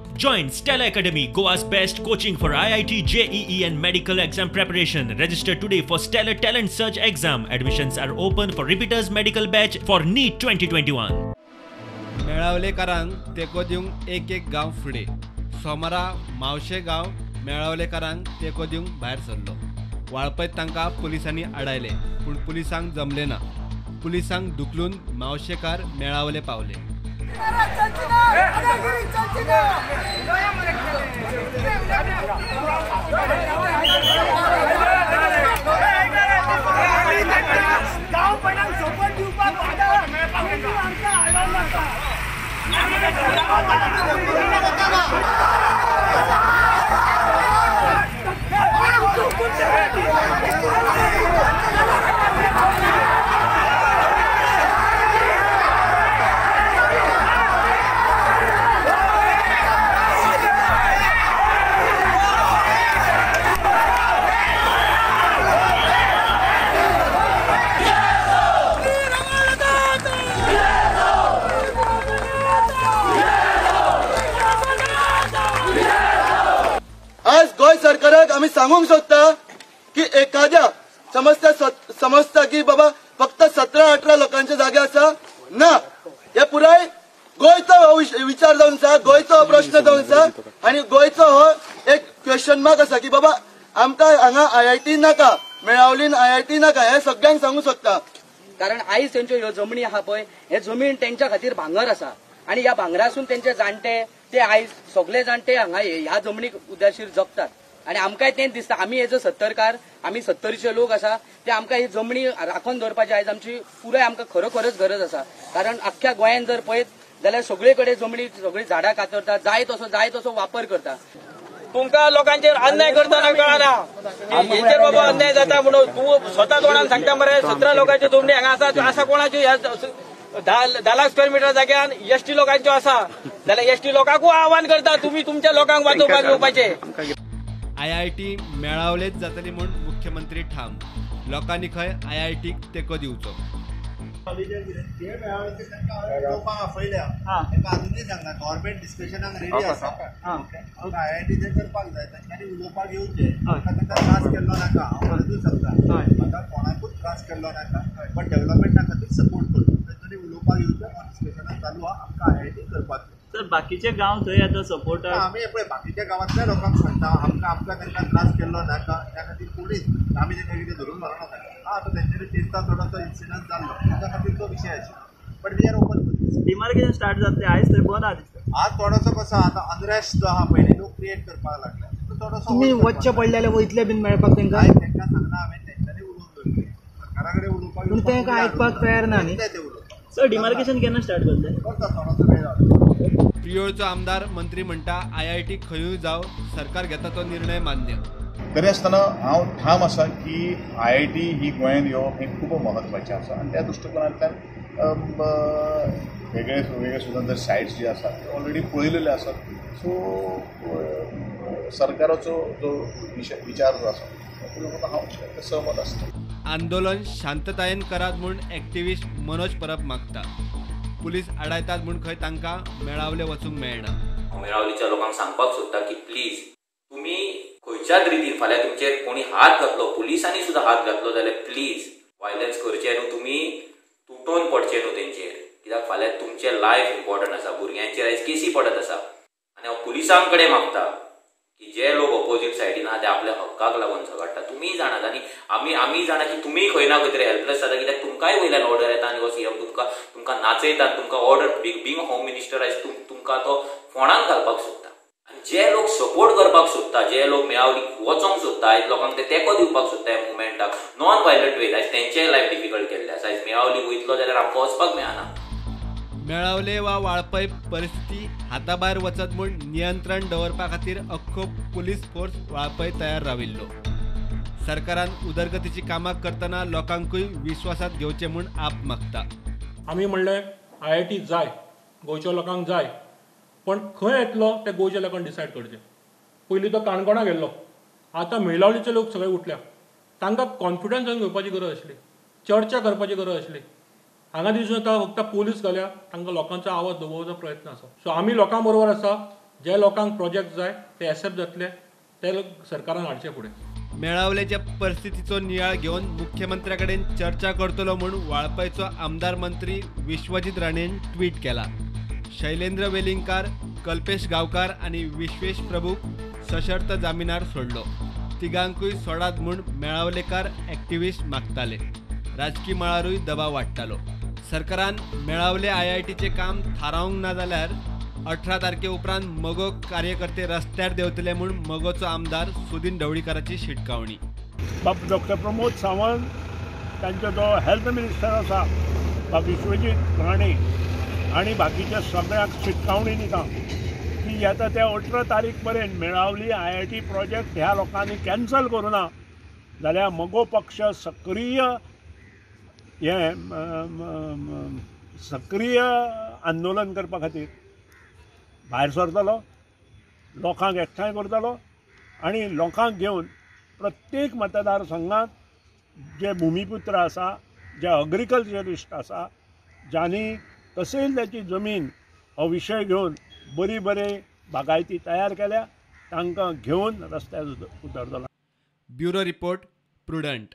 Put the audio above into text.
Join Stella Academy, Goa's best coaching for IIT, JEE and medical exam preparation. Register today for Stellar Talent Search exam. Admissions are open for repeaters medical batch for NEET 2021. मेळावलेकारांक तेंको दिवंक एक एक गांव फुडें. सोमारा मावशे गांव मेळावलेकारांक तेंको दिवंक भायर सरलो. वाळपयत तांकां पुलिसांनी आडायले, पूण पुलिसांक जमले ना. पुलिसांक धुकलून मावशेकार मेळावले पावले. आज गोंय सरकाराक आमी सांगूंक सोदता की एखाद्या समस्या समजता की बाबा फक्त 17-18 लोकांचे जागे आसा ना, हे पुराय गोंयचो हो विचार जावन आसा, गोंयचो प्रश्न जावन आसा आनी गोंयचो हो एक क्वेश्चन मार्क आसा की बाबा आमकां हांगा IIT नाका, मेळावलीन IIT नाका, हे सगळ्यांक सांगूंक सोदता. कारण आयज तेंच्यो ह्यो जमनी आहा पळय, हे जमीन तेंच्या खातीर भांगर आसा आनी ह्या भांगरासून तेंचे जाणटे ते आयज सगळे जाणटे हांगा ह्या जमनीक उद्याशीर जगतात आनी आमकांय तेंच दिसता. आमी एज अ सत्तरकार, आमी सत्तरीचे लोक आसा, ते आमकां ही जमनी राखून दवरपाची आयज आमची पुराय आमकां खरोखरच गरज आसा. कारण आख्ख्या गोंयांत जर पळयत जाल्यार सगळे कडेन जमनी सगळीं झाडां कातरतात, जाय तसो वापर करता. तुमकां लोकांचेर अन्याय करतना कळना, हेचेर बाबा अन्याय जाता म्हणून तूं स्वता तोंडान सांगता मरे. 17 लोकांच्यो जमनी हांगा आसा, आसा कोणाच्यो? ह्या 10 लाख स्क्वेअर मिटर जाग्यान एसटी लोकांच्यो आसा जाल्यार एसटी लोकांकूय आव्हान करता तुमी तुमच्या लोकांक वाचोवपाक येवपाचें. IIT मेळावलेच जातली म्हूण मुख्यमंत्री ठाम. लोकांनी खंय IITक तेंको दिवचो. गव्हर्मेंट डिस्कशनाक रेडी आसा, IIT करपाक जाय, तांच्यांनी उलोवपाक येवचें. तांकां त्रास केल्लो नाका, हांव परतूय सांगता, म्हाका कोणाकूच त्रास केल्लो नाका, बट डेव्हलपमेंटा खातीर सपोर्ट करचो. तांच्यांनी उलोवपाक येवचें, डिस्कशनाक चालू आहा, आमकां IIT करपाक जाय. सर बाकीचे गांव थंय आतां सपोर्टाक आमी पळय बाकीच्या गांवांतल्या लोकांक सांगता आमकां आमकां तांकां त्रास केल्लो नाका, त्या खातीर कोणीच आमी तांकां कितें धरून व्हरना. आतां तेंच्यांनी तेजता थोडोसो इन्सिडंट जाल्लो, ताच्या खातीर तो विशय आशिल्लो, but we are open. Demarcation start जातलें आयज थंय बंद आहा दिसता. आज थोडोसो कसो आतां अनरेस्ट जो आहा पयलीं लोक क्रिएट करपाक लागला, थोडोसो तुमी वच्चे पडले जाल्यार वयतले बीन मेळपाक तांकां? तांकां सांगलां हांवें, तेंच्यांनी उलोवन दवरलें, सरकारा कडेन उलोवपाक, पूण तांकां आयकपाक तयार ना न्ही. सर डिमार्केशन केन्ना स्टार्ट करतले? करता, थोडोसो वेळ जालो. प्रियोळचो आमदार मंत्री म्हणटा IIT खंयूय जावं सरकार घेता तो निर्णय मान्य. तरी आसतना हांव ठाम आसा की IIT ही गोंयांत येवप हें खूब म्हत्वाचें आसा आनी त्या दृश्टिकोनांतल्यान वेगळे वेगळे स्वतंत्र सायट्स जे आसात ते ऑलरेडी पळयलेले आसात. सो सरकाराचो जो विचार जो आसा तो हांव सहमत आसता. आंदोलन शांततायेन करात म्हूण एक्टिविस्ट मनोज परब मागता. पुलीस आडायतात म्हूण खंय तांकां मेळावले वचूंक मेळना. मेळावलीच्या लोकांक सांगपाक सोदता की प्लीज तुमी खंयच्याच रितीन फाल्यां तुमचेर कोणी हात घातलो, पुलिसांनी सुद्दां हात घातलो जाल्यार प्लीज वायलन्स करचें न्हू, तुमी तुटोवन पडचें न्हू तेंचेर, कित्याक फाल्यां तुमचें लायफ इम्पॉर्टंट आसा. भुरग्यांचेर आयज केसी पडत आसा आनी हांव पुलिसां कडेन मागता की जे लोक ऑपोजीट सायडीन आहा ते आपल्या हक्काक लागून झगडटा. तुमीय जाणात आनी आमी जाणा की तुमीय खंय ना खंय तरी हेल्पलेस जाता, कित्याक तुमकांय वयल्यान ऑर्डर येता आनी हो सीएम तुमकां नाचयता, तुमकां ऑर्डर बींग होम मिनिस्टर आयज तुमकां तो फोंडान घालपाक सोदता. आनी जे लोक सपोर्ट करपाक सोदता, जे लोक मेळावली वचोंक सोदता, आयज लोकांक ते तेंको दिवपाक सोदता ह्या मुवमेंटाक नॉन वायलंट वेत, आयज तेंचेय लायफ डिफिकल्ट केल्लें आसा. आयज मेळावली वयतलो जाल्यार आमकां वचपाक मेळना. मेळावले वा वाळपय परिस्थिती हाताभायर वचत म्हूण नियंत्रण दवरपा खातीर अख्खो पुलीस फोर्स वाळपय तयार राविल्लो. सरकारान उदरगतीची कामां करतना लोकांकूय विश्वासात घेवचें म्हूण आप मागता. आमी म्हणलें IIT जाय, गोंयच्या लोकांक जाय, पण खंय येतलो तें गोंयच्या लोकांक डिसायड करचें. पयलीं तो काणकोणा गेल्लो, आतां मेळावलीचे लोक सगळे उठल्या, तांकां कॉन्फिडन्सान घेवपाची गरज आसली, चर्चा करपाची गरज आसली. हांगा दिसून येता फक्त पोलीस घाल्या, तांकां लोकांचो आवाज दबोवपाचो प्रयत्न आसा. सो आमी लोकां बरोबर आसा, जे लोकांक प्रोजेक्ट जाय ते एक्सेप्ट जातले, ते सरकारान हाडचे फुडें. मेळावलेच्या परिस्थितीचो नियाळ घेवन मुख्यमंत्र्या कडेन चर्चा करतलो म्हूण वाळपयचो आमदार मंत्री विश्वजीत राणेन ट्वीट केला. शैलेंद्र वेलिंगकार, कल्पेश गांवकार आनी विश्वेश प्रभूक सशर्त जामिनार सोडलो. तिगांकूय सोडात म्हूण मेळावलेकार एक्टिविस्ट मागताले. राजकी मळारूय दबाव वाडटालो. सरकारान मेळावले आयआयटीचें काम थारावंक ना जाल्यार 18 तारखे उपरांत मगो कार्यकर्ते रस्त्यार देंवतले म्हूण मगोचो आमदार सुदीन ढवळीकाराची शिटकावणी. बाब डॉक्टर प्रमोद सावंत, तांचो जो हेल्थ मिनिस्टर आसा बाब विश्वजीत राणे आनी बाकीच्या सगळ्यांक शिटकावणी दिता की येता त्या 18 तारीख पर्यंत मेळावली आयआयटी प्रोजेक्ट ह्या लोकांनी कॅन्सल करूं ना जाल्यार मगो पक्ष सक्रीय हे सक्रीय आंदोलन करपा खातीर भायर सरतलो, लोकांक एकठांय करतलो आनी लोकांक घेवन प्रत्येक मतदारसंघात जे भुमिपुत्र आसा, जे अग्रिकल्चरिस्ट आसा, ज्यांनी तहसीलदाची जमीन हो विशय घेवन बरी बरी बागायती तयार केल्या, तांकां घेवन रस्त्यार उतरतलो. Bureau report, Prudent.